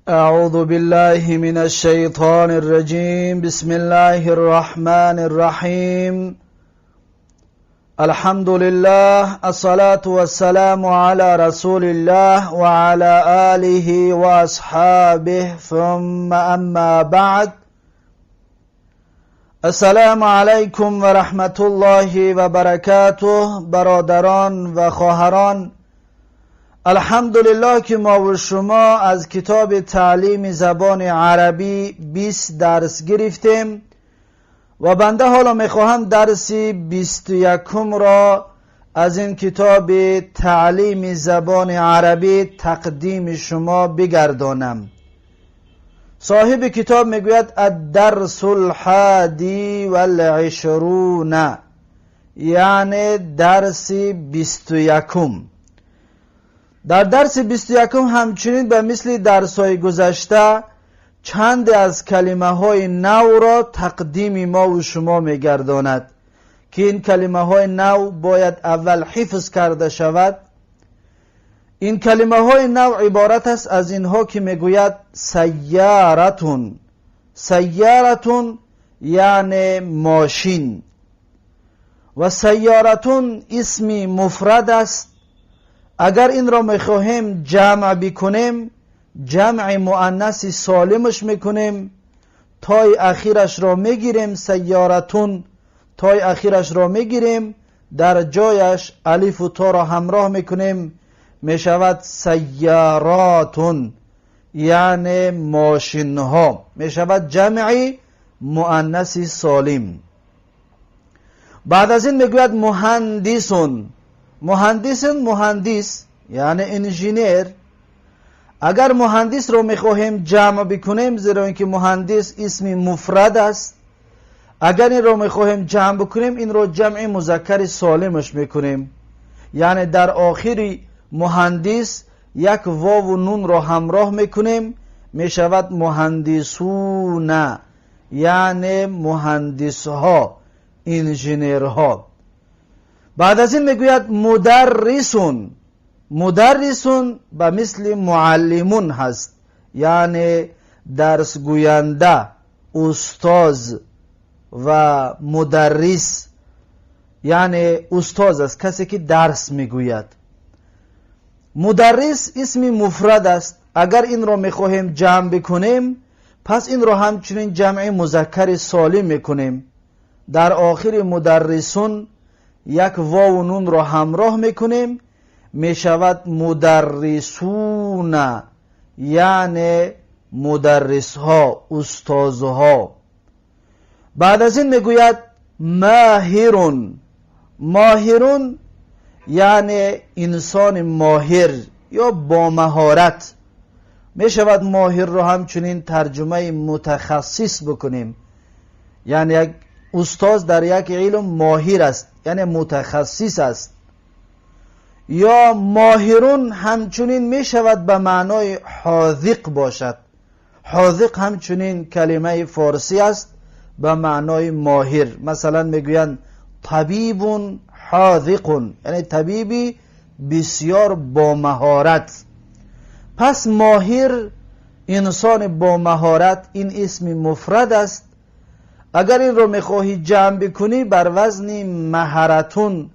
أعوذ بالله من الشيطان الرجيم. بسم الله الرحمن الرحيم. الحمد لله، الصلاة والسلام على رسول الله وعلى آله وأصحابه، ثم أما بعد. السلام علیکم و رحمت الله و برکاته. برادران و خواهران، الحمدلله که ما و شما از کتاب تعلیم زبان عربی 20 درس گرفتیم و بنده حالا میخواهم درس 21 را از این کتاب تعلیم زبان عربی تقدیم شما بگردانم. صاحب کتاب میگوید: الدرس الحادی والعشرون، یعنی درس 21. در درس 21 همچنین به مثل درس های گذشته چند از کلمه های نو را تقدیم ما و شما میگرداند که این کلمه های نو باید اول حفظ کرده شود. این کلمه های نو عبارت است از اینها که میگوید: سیارة. سیارة یعنی ماشین و سیارة اسم مفرد است. اگر این را میخواهیم جمع بکنیم، جمع مؤنث سالمش میکنیم، تای اخیرش را میگیریم. سیارتون، تای اخیرش را میگیریم، در جایش الف و تا را همراه میکنیم، میشود سیارات، یعنی ماشین ها. میشود جمع مؤنث سالم. بعد از این میگوید: مهندس. مهندس، مهندس یعنی انجینیر. اگر مهندس رو میخواهیم جمع بکنیم، زیرا اینکه مهندس اسم مفرد است، اگر این رو میخواهیم جمع بکنیم، این رو جمع مذکر سالمش میکنیم، یعنی در آخر مهندس یک واو و نون را همراه میکنیم، میشود مهندسون، یعنی مهندس ها، انجینرها. بعد از این میگوید: مدرس. مدرس به مثل معلم هست، یعنی درس گوینده، استاذ و مدرس یعنی استاذ است، کسی که درس میگوید. مدرس اسم مفرد است. اگر این را میخواهیم جمع بکنیم، پس این را همچنین جمع مذکر سالم میکنیم. در آخر مدرسون یک واو و نون را همراه میکنیم، میشود مدرسون، یعنی مدرس ها، استاذها. بعد از این میگوید: ماهر. ماهر یعنی انسان ماهر یا با مهارت. می شود ماهر رو همچنین ترجمه متخصص بکنیم، یعنی یک استاد در یک علم ماهر است، یعنی متخصص است. یا ماهر همچنین می شود به معنای حاذق باشد. حاذق همچنین کلمه فارسی است به معنای ماهر. مثلا میگویند طبیب حاذق، یعنی طبیبی بسیار با مهارت. پس ماهر، انسان با مهارت، این اسم مفرد است. اگر این رو میخواهی جمع بکنی، بر وزن مهرة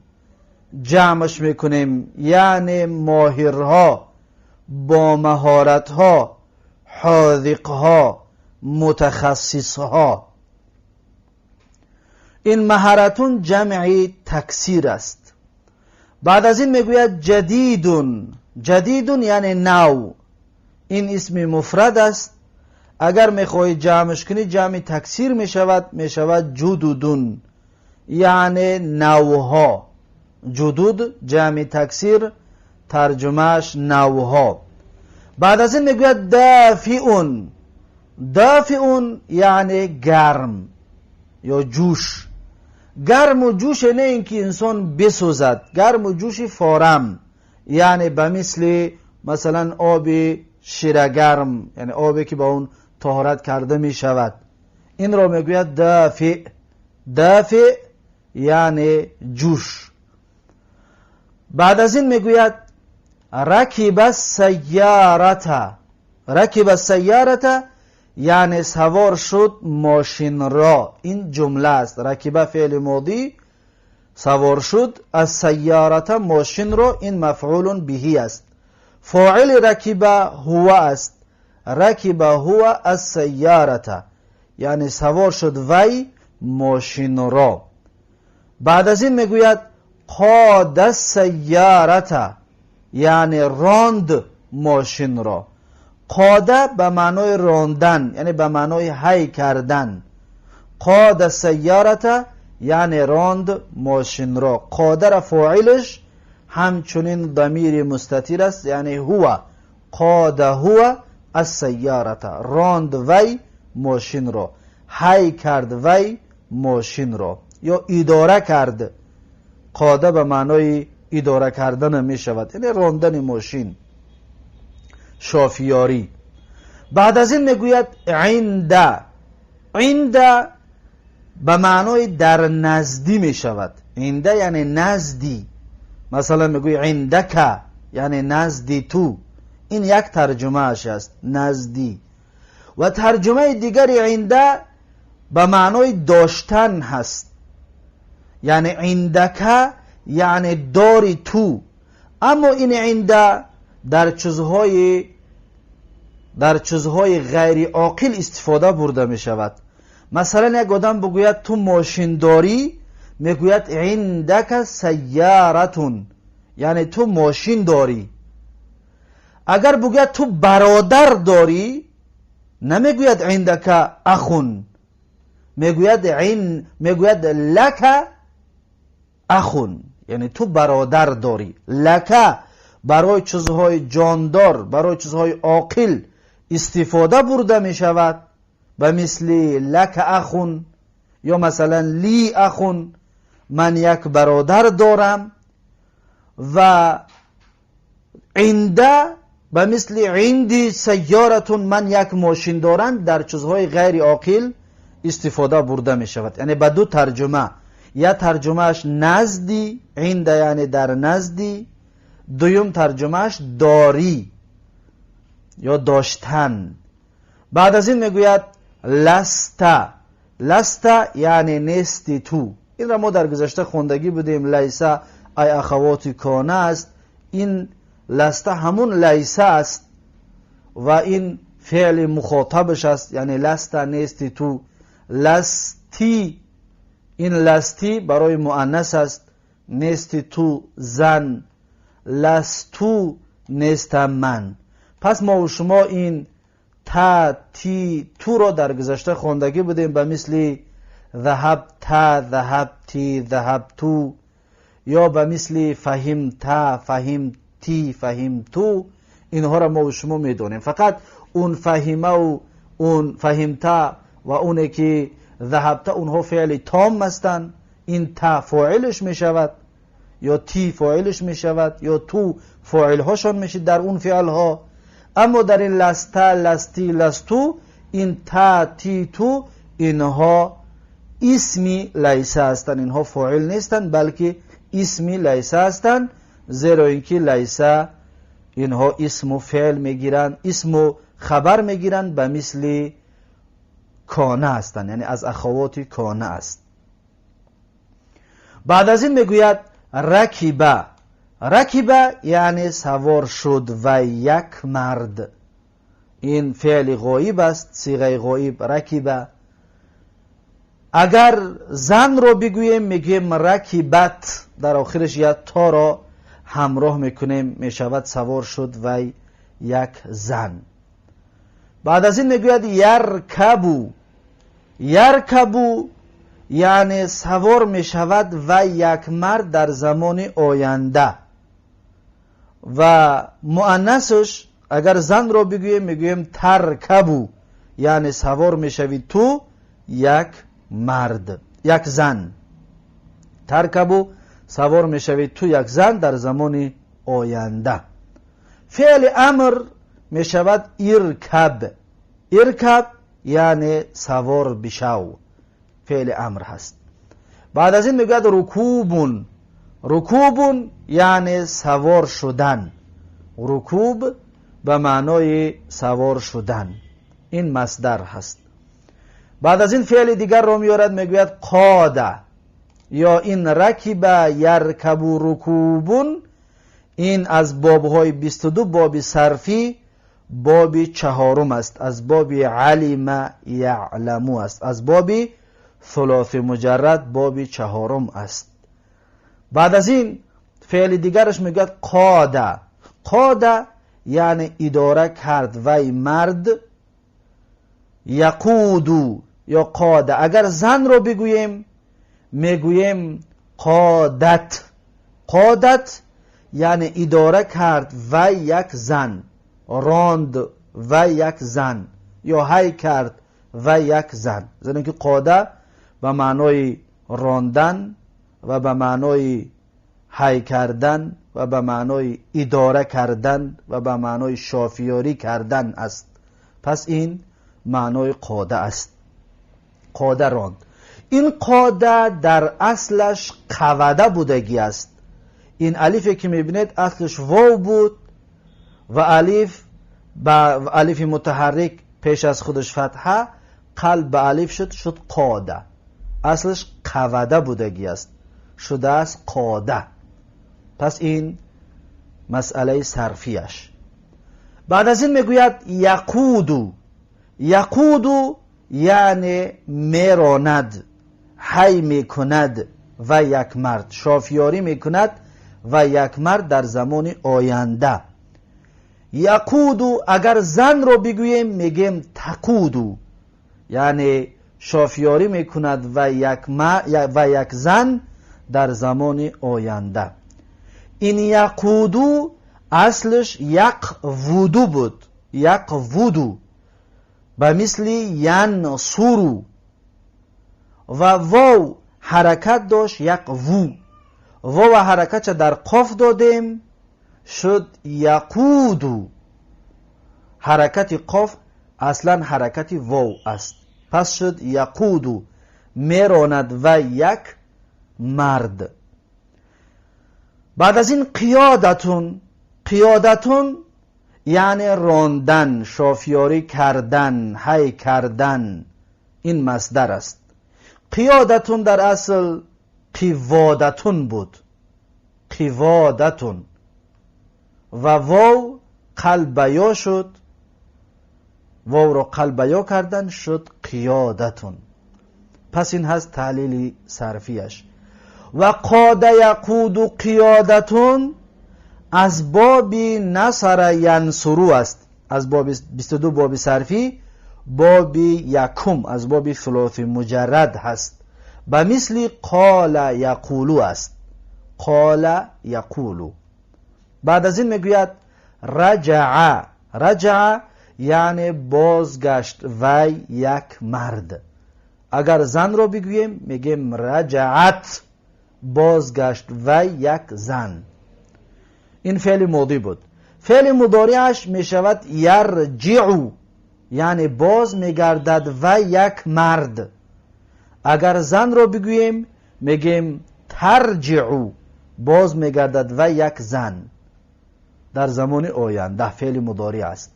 جمعش میکنیم، یعنی ماهرها، با مهارتها، حاذقها، متخصصها. این مهرة جمع تکسیر است. بعد از این میگوید: جدید. جدید یعنی نو. این اسم مفرد است. اگر میخواهی جمعش کنی، جمع تکسیر میشود، میشود جدد، یعنی نوها. جدد جمع تکسیر، ترجمهش نوها. بعد از این میگوید: دافئ. دافئ یعنی گرم یا جوش. گرم و جوش نه اینکه انسان بسوزد، گرم و جوش فارم، یعنی به مثل مثلا آب شیرگرم، یعنی آبی که با اون طهارت کرده می شود. این را میگوید دافئ. دافئ یعنی جوش. بعد از این میگوید: ركب السيارة. رکب السیارة یعنی سوار شد ماشین را. این جمله است. رکب فعل ماضی، سوار شد، السیارة ماشین را، این مفعول بهی است. فاعل رکب هو است. رکب هو السیارة یعنی سوار شد وی ماشین را. بعد از این میگوید قاد السیارة یعنی راند ماشین را. قاده به معنای راندن، یعنی به معنای هی کردن. قاد السیارة یعنی راند ماشین را. قاده را فاعلش همچنین ضمیر مستتر است، یعنی هو. قاد هو السیارة، راند وی ماشین را، هی کرد وی ماشین را یا اداره کرد. قاده به معنای اداره کردن می شود، یعنی راندن ماشین، شافیاری. بعد از این میگوید عند. عند به معنای در نزدی می شود. عند یعنی نزدی. مثلا میگوی عندک یعنی نزدی تو. این یک ترجمه اش است، نزدی. و ترجمه دیگری عند به معنای داشتن هست، یعنی عندک یعنی داری تو. اما این عند در چیزهای غیر عاقل استفاده برده می شود. مثلا یک آدم بگوید تو ماشین داری، میگوید عندک سیارتون یعنی تو ماشین داری. اگر بگوید تو برادر داری، نمیگوید عندک اخون، میگوید میگوید لک اخون یعنی تو برادر داری. لک برای چیزهای جاندار، برای چیزهای عاقل استفاده برده می شود، به مثل لک اخون یا مثلا لی اخون، من یک برادر دارم. و عند به مثل عندی سیارتون، من یک ماشین دارم، در چیزهای غیر عاقل استفاده برده می شود. یعنی به دو ترجمه، یا ترجمهش نزدی، عند یعنی در نزدی، دویم ترجمهش داری یا داشتن. بعد از این میگوید لست. لست یعنی نیستی تو. این را ما در گذشته خوندگی بودیم. لیس ای اخوات کانه است. این لست همون لیس است و این فعل مخاطبش است، یعنی لست نیستی تو. لستی، این لستی برای مؤنث است، نیستی تو زن. لستو نیستم من. پس ما و شما این تا، تی، تو را در گذشته خواندگی بودیم، به مثل ذهبت، ذهبتی، ذهبتو، یا به مثل فهمت، فهمتی، فهمتو. اینها را ما و شما میدونیم. فقط اون فهمه و اون فهمت و اونه که ذهبت، اونها فعل تام هستند. این تا فاعلش می شود یا تی فاعلش می شود یا تو فاعل هاشان میشه در اون فعل ها. اما در این لست، لستی، لستو، این تا، تی، تو، اینها اسمی لیس هستند. اینها فاعل نیستند بلکه اسمی لیس هستند، زیرا اینکه لیس اینها اسم و فعل میگیرند، اسم و خبر میگیرند، به مثل کانه هستند، یعنی از اخوات کانه است. بعد از این میگوید رکبه. رکبه یعنی سوار شد و یک مرد. این فعل غایب است، صیغه غایب رکبه. اگر زن رو بگوییم میگیم رکبت، در آخرش یک تا را همراه میکنیم، میشود سوار شد و یک زن. بعد از این میگوید یرکبو. یرکبو یعنی سوار میشود و یک مرد در زمان آینده. و مؤنثش اگر زن رو بگوییم میگوییم ترکبو، یعنی سوار میشوی تو یک مرد، یک زن. ترکبو سوار میشوی تو یک زن در زمان آینده. فعل امر میشود ارکب. ارکب یعنی سوار بشو، فعل امر هست. بعد از این میگوید رکوبون. رکوبون یعنی سوار شدن. رکوب به معنای سوار شدن، این مصدر هست. بعد از این فعل دیگر رو میارد، میگوید قاده یا این رکب یرکب رکوبون. این از بابهای 22 باب صرفی باب چهارم است، از باب علم یعلمو است، از باب ثلاث مجرد باب چهارم است. بعد از این فعل دیگرش میگوید قاده. قاده یعنی اداره کرد وی مرد، یقودو یا قاده. اگر زن رو بگوییم میگوییم قادت. قادت یعنی اداره کرد و یک زن، راند و یک زن، یا هی کرد و یک زن. زنی که قاده به معنای راندن و به معنای هی کردن و به معنای اداره کردن و به معنای شافیاری کردن است. پس این معنای قاده است. قاده راند. این قاده در اصلش قوده بودگی است. این الفی که میبینید اصلش واو بود و الف با الف متحرک پیش از خودش فتحه، قلب به الف شد، شد قاده. اصلش قوده بودگی است، شده است قاده. پس این مسئله صرفیش. بعد از این میگوید یقودو. یقودو یعنی میراند، حی میکند و یک مرد، شافیاری میکند و یک مرد در زمان آینده. یقودو اگر زن رو بگوییم میگیم تقودو، یعنی شافیاری میکند و یک زن در زمان آینده. این یقودو اصلش یقودو بود، یقودو به مثل ینصرو و واو حرکت داشت، یقوو، واو حرکت در قاف دادیم شد یقودو. حرکت قاف اصلا حرکت واو است، پس شد یقودو، میراند و یک مرد. بعد از این قیادتون. قیادتون یعنی راندن، شافیاری کردن، هی کردن، این مصدر است. قیادتون در اصل قوادتون بود، قوادتون و واو قلب یا شد، واو رو قلب یا کردن شد قیادتون. پس این هست تحلیل صرفیش. و قاد یقود قیادتون از باب نصر ینصرو است، از باب 22 باب صرفی باب یکم، از باب ثلاث مجرد هست، به مثل قال یقولو است، قال یقولو. بعد از این میگوید رجع. رجع یعنی بازگشت وی یک مرد. اگر زن رو بگوییم میگیم رجعت، بازگشت وی یک زن. این فعل ماضی بود. فعل مضارعش میشود یرجع، یعنی باز میگردد و یک مرد. اگر زن رو بگوییم میگیم ترجع، باز میگردد و یک زن در زمان آینده، فعل مضارع است.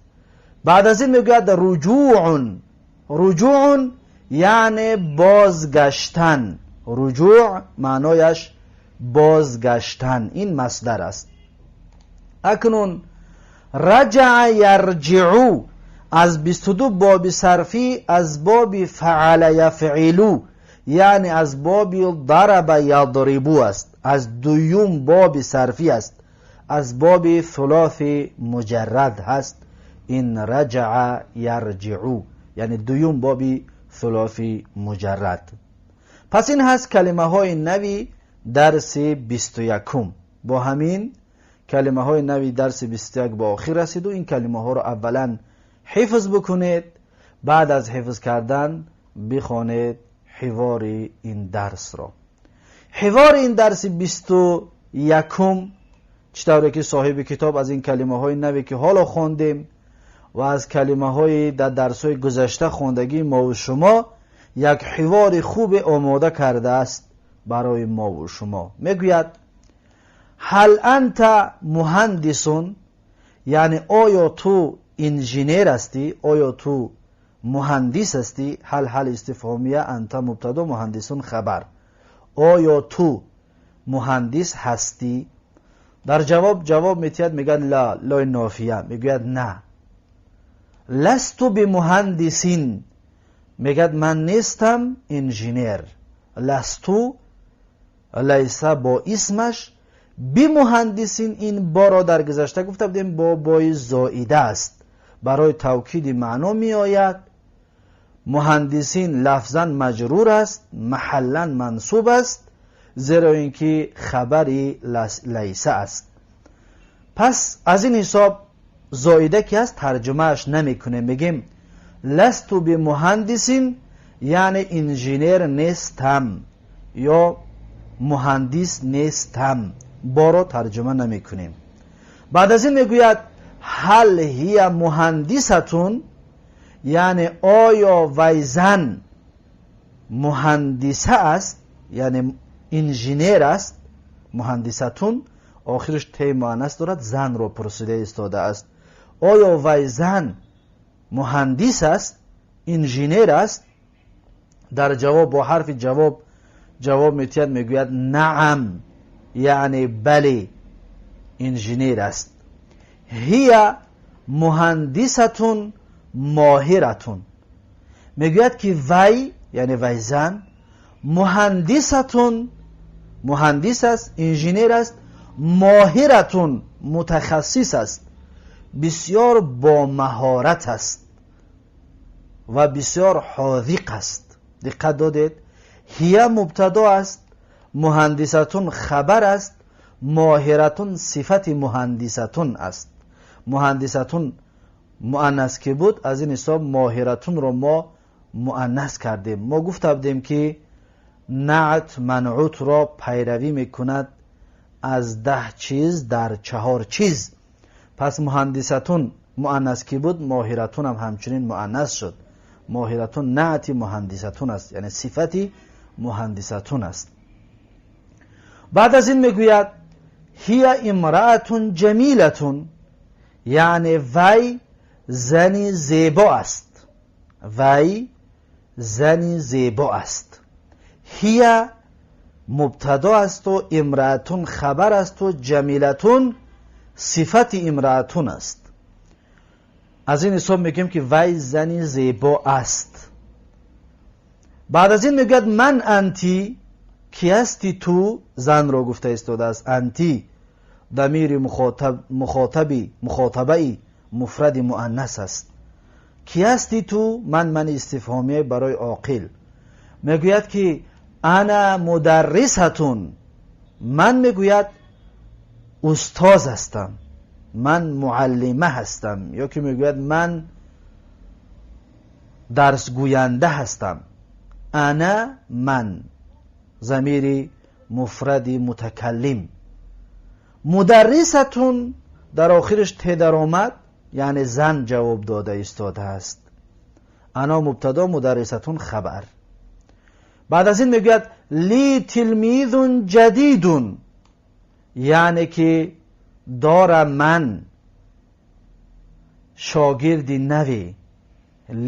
بعد از این میگوید رجوع. رجوع یعنی بازگشتن، رجوع معنایش بازگشتن، این مصدر است. اکنون رجع یرجعو از 22 باب صرفی از باب فعل یفعلو، یعنی از باب ضرب یضربو است، از دوم باب صرفی است، از باب ثلاث مجرد هست. این رجع یرجعو یعنی دوم باب ثلاث مجرد. پس این هست کلمه های نوی درس 21. با همین کلمه های نوی درس 21 با آخر رسید و این کلمه ها رو اولا حفظ بکنید، بعد از حفظ کردن بخوانید حوار این درس را. حوار این درس 21 چطوری که صاحب کتاب از این کلمه های نوی که حالا خواندیم و از کلمه های در درس های گذشته خواندگی ما و شما یک حوار خوب آماده کرده است برای ما و شما. میگوید هل انت مهندسون، Яъне оё ту инженер ҳастӣ, оё ту муҳандис ҳастӣ? هل هل استفهامیه، أنت مبتدا، مهندس خبر. Оё ту муҳандис ҳастӣ? Дар ҷавоб ҷавоб метиҳад, мегӯяд لا، لا نافیه, мегӯяд на. لست بمهندس, мегӯяд ман нестам инженер. لست, ليس бо исмаш, بمهندس, ин боро дар гузашта гуфта будем, бо бои зоида аст, барои тавкиди маъно меояд. مهندس لفظا مجرور аст, محلا منصوب аст, зеро ин ки хабари ليس аст. Пас аз ин ҳисоб зоида ки аст, тарҷумааш намекунем, мегем لست بمهندس, яъне инженер нестам ё муҳандис нестам. Боро тарҷума намекунем. Баъд аз ин мегӯяд: هل هي مهندسة, яъне оё вай зан муҳандиса аст, яъне инженер аст? مهندسة, охираш те муаннас дорад, занро пурсида истодааст. Оё вай зан муҳандис аст, инженер аст? Дар ҷавоб бо ҳарфи ҷавоб ҷавоб метиҳад, мегӯяд نعم, яъне бале, инженер аст. هي مهندسة ماهرة, мегӯяд ки вай, яъне вай зан, مهندسة, муҳандис аст, инженер аст, ماهرة, мутахассис аст, бисёр бомаҳорат аст ва бисёр ҳозиқ аст. Диққат додед? هي мубтадо аст, مهندسة хабар аст, ماهرة сифати مهندسة аст. مهندسة муаннас ки буд, аз ин ҳисоб ماهرة ро мо муаннас кардем. Мо гуфта будем, ки наът манъутро пайравӣ мекунад аз 10 чиз дар чаҳор чиз. Пас مهندسة муаннас ки буд, ماهرة ҳам ҳамчунин муаннас шуд. ماهرة наъти مهندسة аст, яъне сифати مهندسة аст. Баъд аз ин мегӯяд: هي امرأة جميلة, яъне вай зани зебо аст, вай зани зебо аст. هي мубтадо асту امرأة хабар асту جميلة сифати امرأة аст. Аз ин ҳисоб мегӯем, ки вай зани зебо аст. Баъд аз ин мегӯяд: من أنت, ки ҳасти ту? Занро гуфта истодааст. أنت дамири мухотаби мухотабаи муфради муаннас аст. Ки ҳасти ту? من, من истифҳомия барои оқил. Мегӯяд, ки أنا مدرسة, ман, мегӯяд, устоз ҳастам, ман муаллима ҳастам, ё ки мегӯяд ман дарсгӯянда ҳастам. أنا, ман, замири муфради мутакаллим. مدرسة дар охираш те даромад, яъне зан ҷавоб дода истодааст. أنا мубтадо, مدرسة хабар. Баъд аз ин мегӯяд: لي تلميذ جديد, яъне ки дорам ман шогирди наве.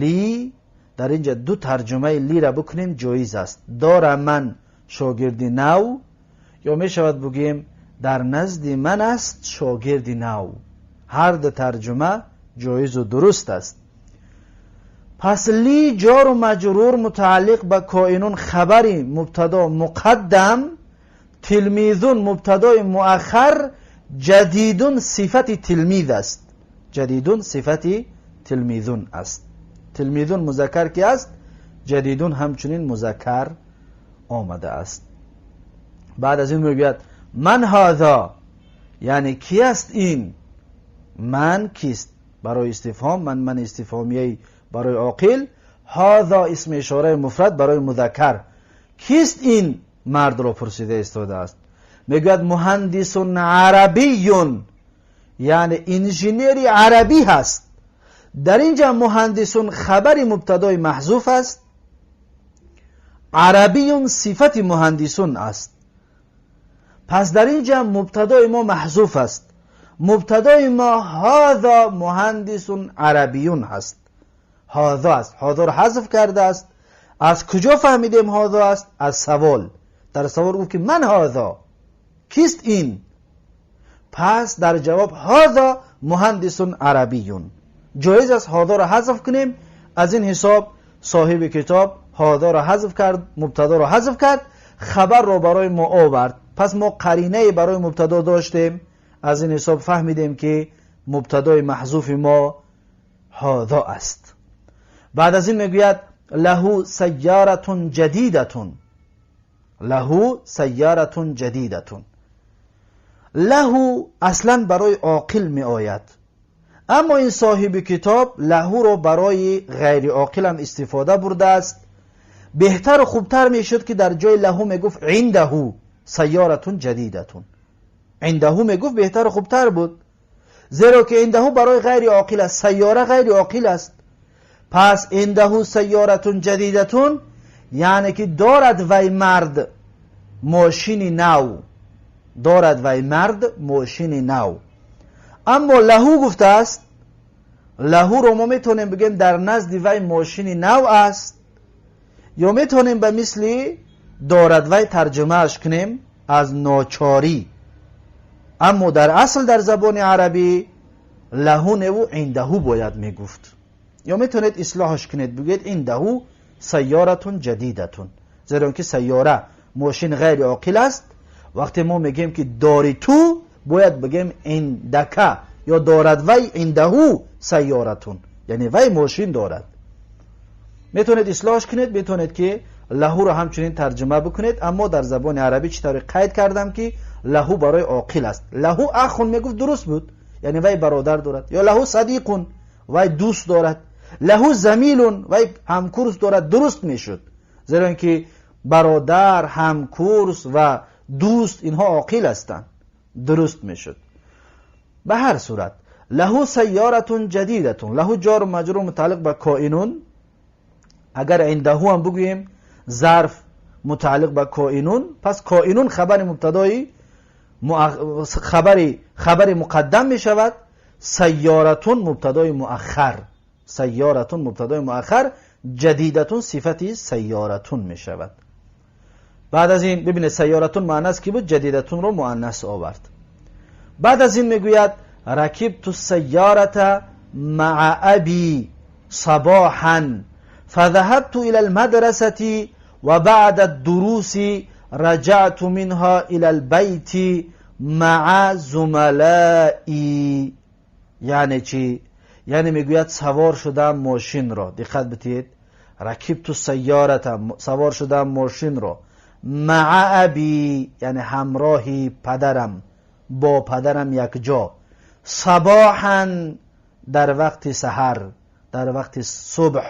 لي, дар инҷа ду тарҷумаи لي ра бикунем ҷоиз аст: дорам ман шогирди нав, ё мешавад бигӯем дар назди ман аст шогирди нав. Ҳар ду тарҷума ҷоизу дуруст аст. Пас لي ҷору маҷрур мутааллиқ ба كائن хабари мубтадо муқаддам, تلميذ мубтадои муаххар, جديد сифати تلميذ аст. جديد сифати تلميذ аст. تلميذ музаккар ки аст, جديد ҳамчунин музаккар омадааст. Баъд аз ин мегӯяд: من هذا, яъне ки аст ин? من кист барои истифҳом, من من истифҳомияи барои оқил, هذا исми ишораи муфрад барои музаккар. Кист ин мардро пурсида истодааст. Мегӯяд: مهندس عربي, яъне инженери арабӣ ҳаст. Дар инҷа مهندس хабари мубтадои маҳзуф аст, عربي сифати مهندس аст. Пас дар инҷа мубтадои мо маҳзуф аст. Мубтадои мо ҳаза муҳандисун арабиюн ҳаст. Ҳаза аст. Ҳазаро ҳазф кардааст. Аз куҷо фаҳмидем ҳаза аст? Аз савол. Дар савол гуфт ки ман ҳаза? Кист ин? Пас дар ҷавоб ҳаза муҳандисун арабиюн. Ҷоиз аст ҳазаро ҳазф кунем. Аз ин ҳисоб соҳиби китоб ҳазаро ҳазф кард, мубтадоро ҳазф кард, хабарро барои мо овард. Пас мо қаринае барои мубтадо доштем. Аз ин ҳисоб фаҳмидем ки мубтадои маҳзуфи мо ҳаза аст. Баъд аз ин мегӯяд лаҳу сайяратун ҷадидатун. Лаҳу сайяратун ҷадидатун. Лаҳу аслан барои оқил меояд, аммо ин соҳиби китоб лаҳуро барои ғайри оқил ҳам истифода бурдааст. Беҳтару хубтар мешуд ки дар ҷои лаҳу мегуфт индаҳу сайяратун ҷадидатун. Индаҳу мегуфт беҳтару хубтар буд, зеро ки индаҳу барои ғайри оқил аст, сайёра ғайри оқил аст. Пас индаҳу сайёратун ҷадидатун яъне ки дорад вай мард мошини нав, дорад вай мард мошини нав. Аммо лаҳу гуфтааст, лаҳуро мо метавонем бигӯем дар назди вай мошини нав аст, ё метавонем ба мисли дорад вай тарҷумааш кунем аз ночорӣ. Аммо дар асл дар забони арабӣ лаҳу неву индаҳу бояд мегуфт. Ё метавонед ислоҳаш кунед, бигӯед индаҳу сайёратун ҷадидатун, зеро ки сайёра мошин ғайри оқил аст. Вақте мо мегӯем ки дори ту, бояд бигӯем индака ё дорад вай индаҳу сайёратун, яъне вай мошин дорад. Метавонед ислоҳаш кунед, метавонед ки лаҳуро ҳамчунин тарҷума бикунед, аммо дар забони арабӣ чӣ тавре қайд кардам ки лаҳу барои оқил аст. Лаҳу ахун мегуфт дуруст буд, яъне вай бародар дорад, ё лаҳу садиқун вай дӯст дорад, лаҳу замилун вай ҳамкурс дорад, дуруст мешуд, зеро ин ки бародар, ҳамкурс ва дӯст инҳо оқил ҳастанд, дуруст мешуд. Ба ҳар сурат лаҳу сайёратун ҷадидатун, лаҳу ҷору маҷрур мутааллиқ ба коинун. Агар индаҳу ҳам бигӯем зарф мутааллиқ ба коинун, пас коинун хабари мубтадои хабари муқаддам мешавад, сайёратун мубтадои муаххар, сайёратун мубтадои муаххар, ҷадидатун сифати сайёратун мешавад. Баъд аз ин бибинед сайёратун муаннас ки буд, ҷадидатунро муаннас овард. Баъд аз ин мегӯяд ракибту сайёрата маа аби сабоҳан фазаҳабту ила алмадрасати ва баъда аддуруси раҷаъту минҳа ила албайти маа зумалаи. Яъне чӣ? Яъне мегӯяд савор шудам мошинро. Диққат битиҳед, ракибту сайёрата савор шудам мошинро, маа аби яъне ҳамроҳи падарам, бо падарам якҷо, сабоҳан дар вақти саҳар, дар вақти субҳ,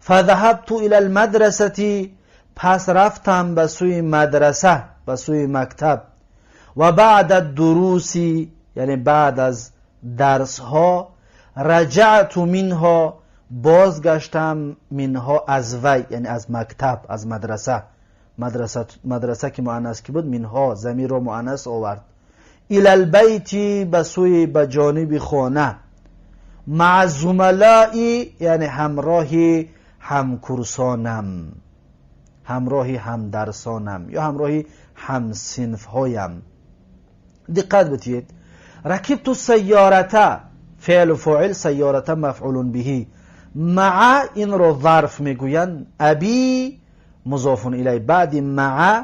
фазаҳабту ила алмадрасати пас рафтам ба сӯи мадраса, ба сӯи мактаб, ва баъда дуруси яъне баъд аз дарсҳо, раҷаъту минҳо бозгаштам, минҳо аз вай яъне аз мактаб, аз мадраса. Мадраса ки муаннас ки буд, минҳо замирро муаннас овард, илалбайти ба сӯи ба ҷониби хона, маа зумалаи яъне ҳамроҳи ҳамкурсонам, ҳамроҳи ҳамдарсонам ё ҳамроҳи ҳамсинфҳоям. Диққат битиҳед, ракибту сайёрата феълу фоил, сайёрата мафъулун биҳи, маа инро зарф мегӯянд, аби музофун илайҳ, баъди маа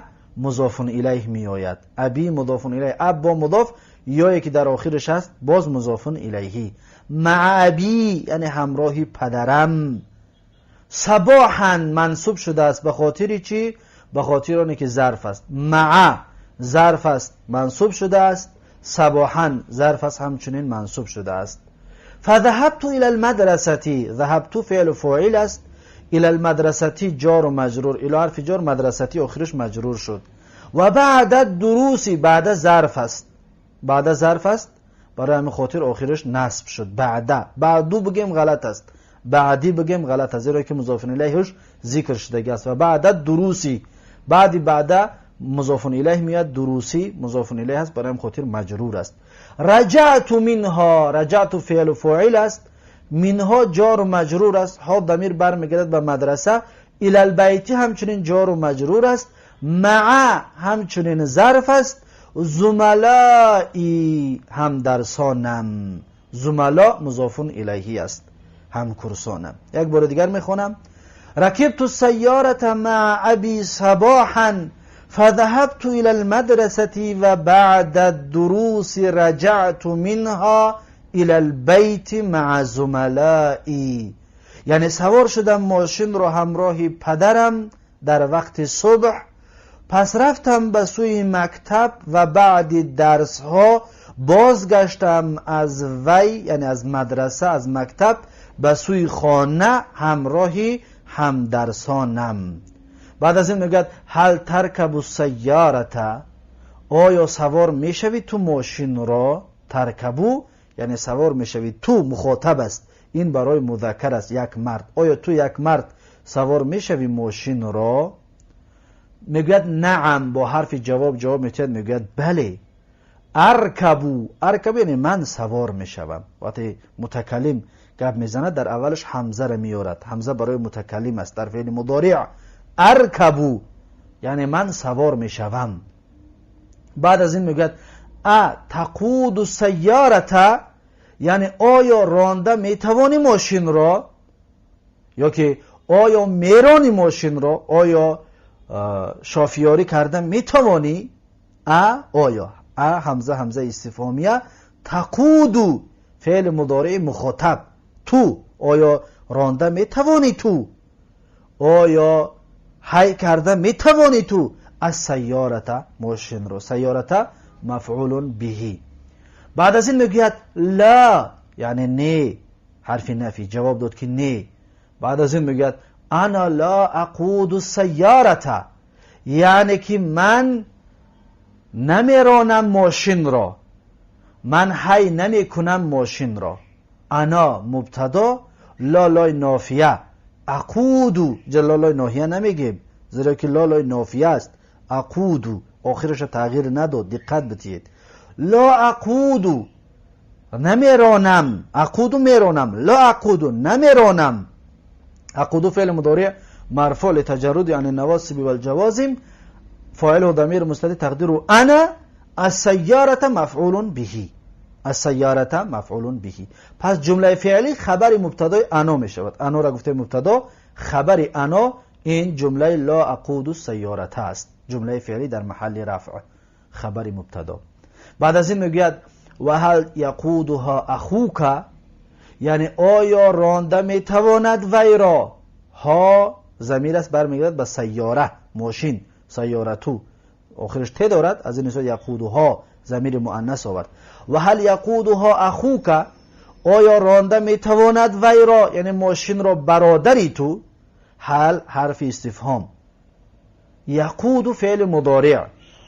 музофун илайҳ меояд, аби музофун илайҳ, аб бо музоф ёе ки дар охираш аст боз музофун илайҳи, маа аби яъне ҳамроҳи падарам, сабоҳан мансуб шудааст ба хотири чӣ? Ба хотири оне ки зарф аст, маа зарф аст мансуб шудааст, сабоҳан зарф аст ҳамчунин мансуб шудааст. фазаҳабту ила алмадрасати, заҳабту феълу фоил аст, ила алмадрасати ҷору маҷрур, ило ҳарфи ҷор, мадрасати охираш маҷрур шуд, ва баъда дуруси баъда зарф аст, баъда зарф аст, барои ҳамин хотир охираш насб шуд. Баъда, баъду бигем ғалат аст, баъдӣ бигем ғалат аст, зеро ки музофун илайҳиш зикр шудагӣ аст. Ва баъда дуруси баъди баъда مضاف الیه میاد، دروسی مضاف الیه است، برای خاطر مجرور است. رجعت منها، رجعت فعل و فاعل است، منها جار و مجرور است، ها ضمیر برمیگردد به مدرسه، الی البیت همچنین جار و مجرور است، مع همچنین ظرف است، زملائی همدرسانم، زملا مضاف الیه است، همکرسانم. یک بار دیگر میخوانم. ركبت السيارة مع أبي صباحا فذهبت إلى المدرسة وبعد الدروس رجعت منها إلى البيت مع زملائي. یعنی سوار شدم ماشین رو همراه پدرم در وقت صبح، پس رفتم به سوی مکتب و بعد درس ها بازگشتم از وی، یعنی از مدرسه، از مکتب به سوی خانه همراه همدرسانم. بعد از این میگوید هل ترکب السیارة، آیا سوار میشوی تو ماشین را؟ ترکبو یعنی سوار میشوی، تو مخاطب است، این برای مذکر است، یک مرد. آیا تو یک مرد سوار میشوی ماشین را؟ میگوید نعم، با حرف جواب جواب میتید، میگوید بله. ارکبو، ارکبو یعنی من سوار میشوم. وقتی متکلم گپ میزند در اولش همزه را میارد، همزه برای متکلم است در فعل مضارع. ارکبو یعنی من سوار میشوم. بعد از این میگوید ا تقود السیارة، یعنی آیا رانده میتوانی ماشین را، یا که آیا میرانی ماشین را، آیا شافیاری کرده میتوانی؟ ا آیا، ا همزه، همزه استفهامیه، تقودو فعل مضارع مخاطب، تو آیا رانده میتوانی، تو آیا های کرده میتوانی تو السیارة ماشین رو، سیارة مفعول به. بعد از این میگوید لا یعنی نه، حرف نفی، جواب داد که نه. بعد از این میگوید انا لا اقود السیارة، یعنی که من نمیرانم ماشین را، من هی نمیکنم ماشین را. انا مبتدا، لا لای نافیه، اقودو لا لای ناهیه نمیگیم زیرا که لا لای نافیه است، اقودو آخرش تغییر نداد، دقت بدهید. لا اقودو نمیرانم، اقودو میرانم، لا اقودو نمیرانم. اقودو فعل مضارع مرفوع لتجرد عن النواصب والجوازم، فاعله ضمير مستتر تقديره انا، السيارة مفعول به، السيارة مفعول به. پس جمله فعلی خبر مبتدای انا می شود. انا را گفته مبتدا، خبر انا این جمله لا اقود السيارة است، جمله فعلی در محل رفع خبر مبتدا. بعد از این میگوید و هل یقودها اخوک، یعنی آیا رانده میتواند وی را؟ ها ضمیر است، برمیگردد به سیاره، ماشین، سیارتو آخرش ت دارد، از این حساب یقودها ضمیر مؤنث آورد. و هل یقودها اخوک، آیا رانده میتواند وی را، یعنی ماشین را برادری تو؟ هل حرف استفهام، یقود فعل مضارع،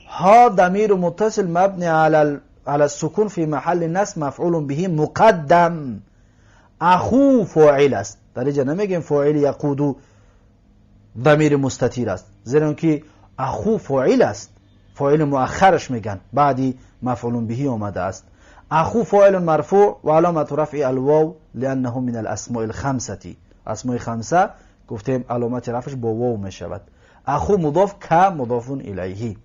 ها ضمیر متصل مبنی على السکون فی محل نصب مفعول به مقدم، اخو فاعل است. در اینجا نمیگیم فاعل یقود ضمیر مستتر است، زیرا که اخو فاعل است، فاعل مؤخرش میگن، بعدی مفعول به آمده است. اخو فاعل مرفوع و علامت رفع الواو لانه من الاسماء الخمسه، اسماء خمسه گفتیم علامت رفعش با واو میشود. اخو مضاف ک مضاف الیه.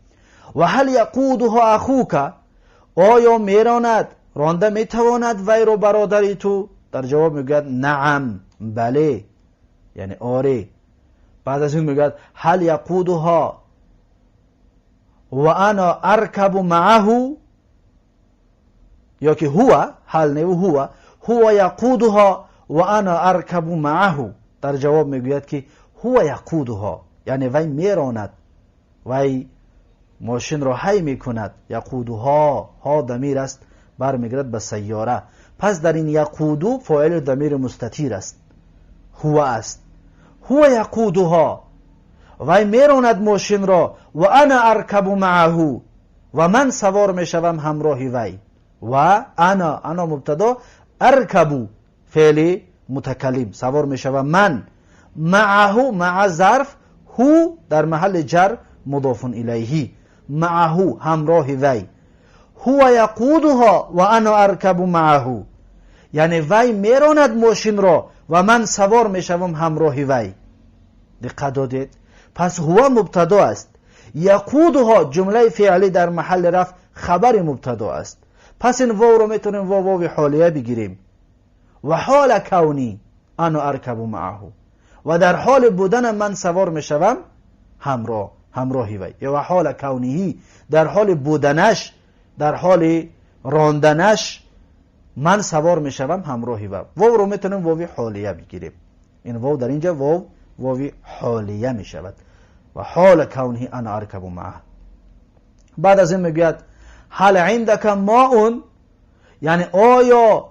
و هل یقودها اخوک، آیا میراند، رانده میتواند وی رو برادری تو؟ در جواب میگوید نعم، بله، یعنی آره. بعد از این میگوید هل یقودها و انا ارکب معه، یا که هو، هل نه هو، هو یقودها و انا ارکب معه. در جواب میگوید که هو یقودها، یعنی وی میراند، وی ماشین را هی میکند. یقودها، ها ضمیر است، برمیگرد به سیاره. پس در این یقودو فاعل ضمیر مستتر است، هو است. هو یقودها، وی میراند ماشین را، و انا ارکب معه، و من سوار میشوم همراه وی. و انا، انا مبتدا، ارکبو فعل متکلم، سوار میشوم من، معه مع ظرف، هو در محل جر مضاف الیه. معه همراه وی. هو یقودها و انا ارکب معه، یعنی وی میراند ماشین را و من سوار میشوم همراه وی. دقت دادید؟ پس هو مبتدا است، یقودها جمله فعلی در محل رفع خبر مبتدا است. پس این واو رو میتونیم واو حالیه بگیریم. و حال کونی انا ارکب معه، و در حال بودن من سوار میشوم همراهی وی. یا و حال کونیهی، در حال بودنش، در حال راندنش من سوار میشوم همراهی وی. واو رو میتونیم واو حالیه بگیریم. این واو در اینجا واو حالیه میشود. و حال کونه انا ارکب معه. بعد از این میگوید هل عندك ماء، یعنی آیا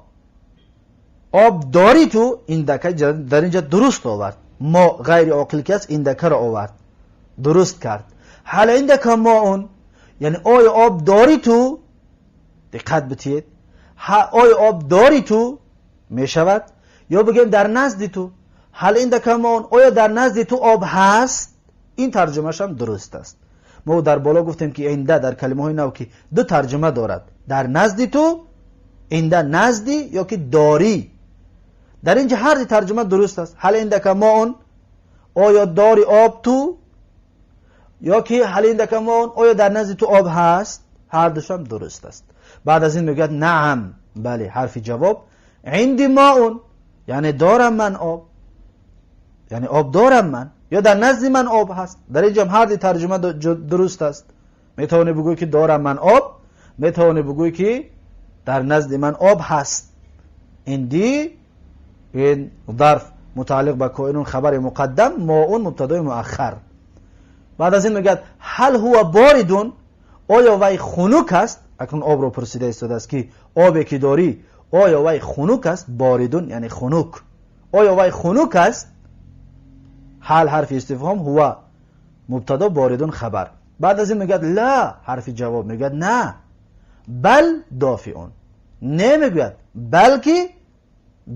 آب داری تو؟ این دکه در اینجا درست آورد، ما غیر عاقل که است این دکه را آورد، درست کرد. هل عندك ماء یعنی آیا آب داری تو؟ دقت بتید، آیا آب داری تو میشود، یا بگیم در نزد تو. هل عندك ماء، آیا در نزد تو آب هست؟ این ترجمه‌ش هم درست است. ما در بالا گفتیم که عند در کلمه های نو که دو ترجمه دارد، در نزد تو، عند نزدی یا که داری. در اینجا هر دو ترجمه درست است. هل عندك ماء، آیا داری آب تو؟ یا که هل عندك ماء، آیا در نزد تو آب هست؟ هر دوش هم درست است. بعد از این میگوید نعم، بله، حرف جواب. عندي ماء یعنی دارم من آب، یعنی آب دارم من، یا در نزد من آب هست. در اینجا هم هر دو ترجمه درست است. میتونی بگویی که دارم من آب، میتونی بگویی که در نزد من آب هست. عندي این ظرف متعلق به کائن خبر مقدم، ماء مبتدای مؤخر. بعد از این میگه هل هو بارد، آیا وی خنک است؟ اکنون آب رو پرسیده ایستاده است که آبی که داری آیا وی خنک است؟ بارد یعنی خنک. آیا وی خنک است؟ هل حرف استفهام، هو مبتدا، بارد خبر. بعد از این میگه لا، حرف جواب، میگه نه، بل دافئ، نه میگوید بلکه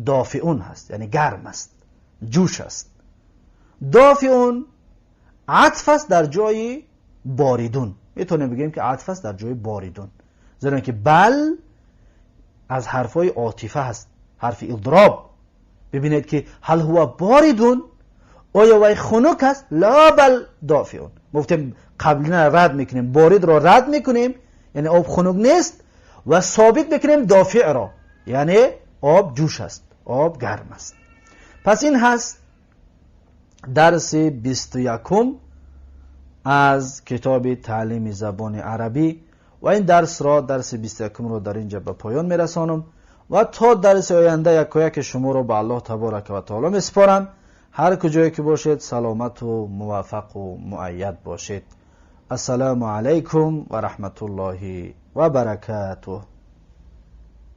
دافئ هست، یعنی گرم است، جوش است. دافئ عطف است در جای بارد. میتونیم بگیم که عطف است در جای بارد، زیرا که بل از حرفای عاطفه هست، حرف اضراب. ببینید که هل هو بارد، آیا وی خنک است؟ لا بل دافئ. گفتیم قبلا رد میکنیم، بارد را رد میکنیم، یعنی آب خنک نیست، و ثابت میکنیم دافئ را، یعنی آب جوش است، آب گرم است. پس این هست درس 21 از کتاب تعلیم زبان عربی و این درس را، درس 21 را در اینجا به پایان میرسانم و تا درس آینده یکایک شما را به الله تبارک و تعالی میسپارم. هر کجایی که باشید سلامت و موفق و مؤید باشید. السلام علیکم و رحمت الله و برکاته.